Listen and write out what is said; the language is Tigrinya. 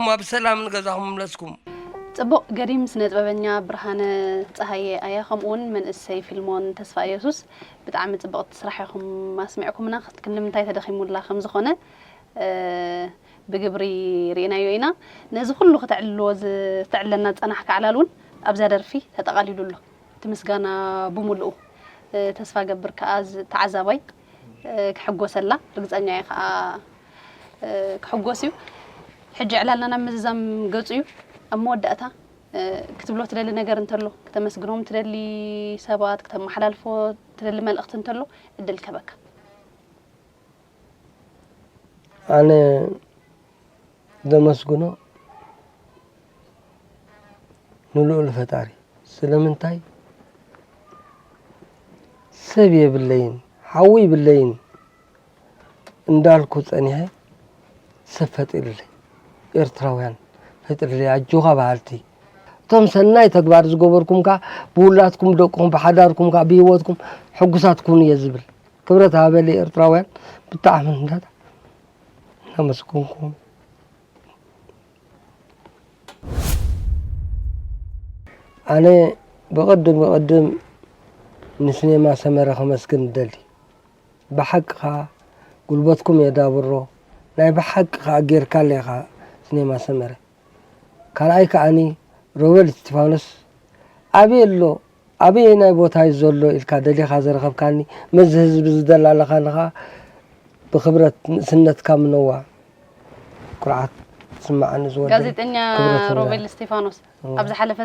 ኣብ ሰላም ንገዛኹም ምለስኩም። ጽቡቕ ገዲም ስነ ጥበበኛ ብርሃነ ጸሃየ ኣያ፣ ከምኡ እውን መንእሰይ ፊልሞን ተስፋ ኢየሱስ፣ ብጣዕሚ ጽብቕቲ ስራሕ ኢኹም ኣስሚዕኩምና። ክንዲ ምንታይ ተደኺሙላ ከም ዝኾነ ብግብሪ ርኢናዮ ኢና። ነዚ ኩሉ ክተዕልልዎ ዝተዕለና ዝጸናሕካ ዕላል እውን ኣብዛ ደርፊ ተጠቓሊሉ ኣሎ። እቲ ምስጋና ብምሉኡ። ተስፋ ገብር ከኣ ተዓዛባይ ክሕጎሰላ ርግጸኛ እየ ከኣ ክሕጎስ እዩ። ሕጂ ዕላልና ናብ ምዝዛም ገጹ እዩ። ኣብ መወዳእታ ክትብሎ ትደሊ ነገር እንተሎ፣ ክተመስግኖም ትደሊ ሰባት፣ ክተመሓላልፎ ትደሊ መልእኽቲ እንተሎ ዕድል ከበካ። ኣነ ዘመስግኖ ንልኡል ፈጣሪ። ስለምንታይ ሰብ የብለይን ሓዊ ይብለይን እንዳልኩ ጸኒሐ ሰብ ፈጢርለይ፣ ኤርትራውያን ፈጢርለይ። ኣጆኻ በሃልቲ፣ እቶም ሰናይ ተግባር ዝገበርኩም ከኣ ብውላድኩም፣ ብደቅኹም፣ ብሓዳርኩም ከኣ ብህይወትኩም ሕጉሳት ኩኑ እየ ዝብል። ክብረት ሃበለይ ኤርትራውያን፣ ብጣዕሚ እንዳታ እናመስገንኩም። ኣነ ብቕድም ብቕድም ንሲኔማ ሰመረ ከመስግን እደሊ። ብሓቂ ኸኣ ጉልበትኩም የዳብሮ፣ ናይ ብሓቂ ኸኣ ጌርካለይ ኢኻ ሲኔማ ሰመረ። ካልኣይ ከኣኒ ሮቤል እስቲፋኖስ ኣበይ ኣሎ ኣበየናይ ቦታ እዩ ዘሎ ኢልካ ደሊኻ ዘረኸብካኒ፣ ምስዚ ህዝቢ እዚ ደላለኻኒ ኸኣ ብኽብረት ንእስነትካ ምነዋ ኩርዓት ዝስምዓኒ ዝወደይ። ጋዜጠኛ ክብረት ይብላ። ሮቤል እስቲፋኖስ ኣብ ዝሓለፈ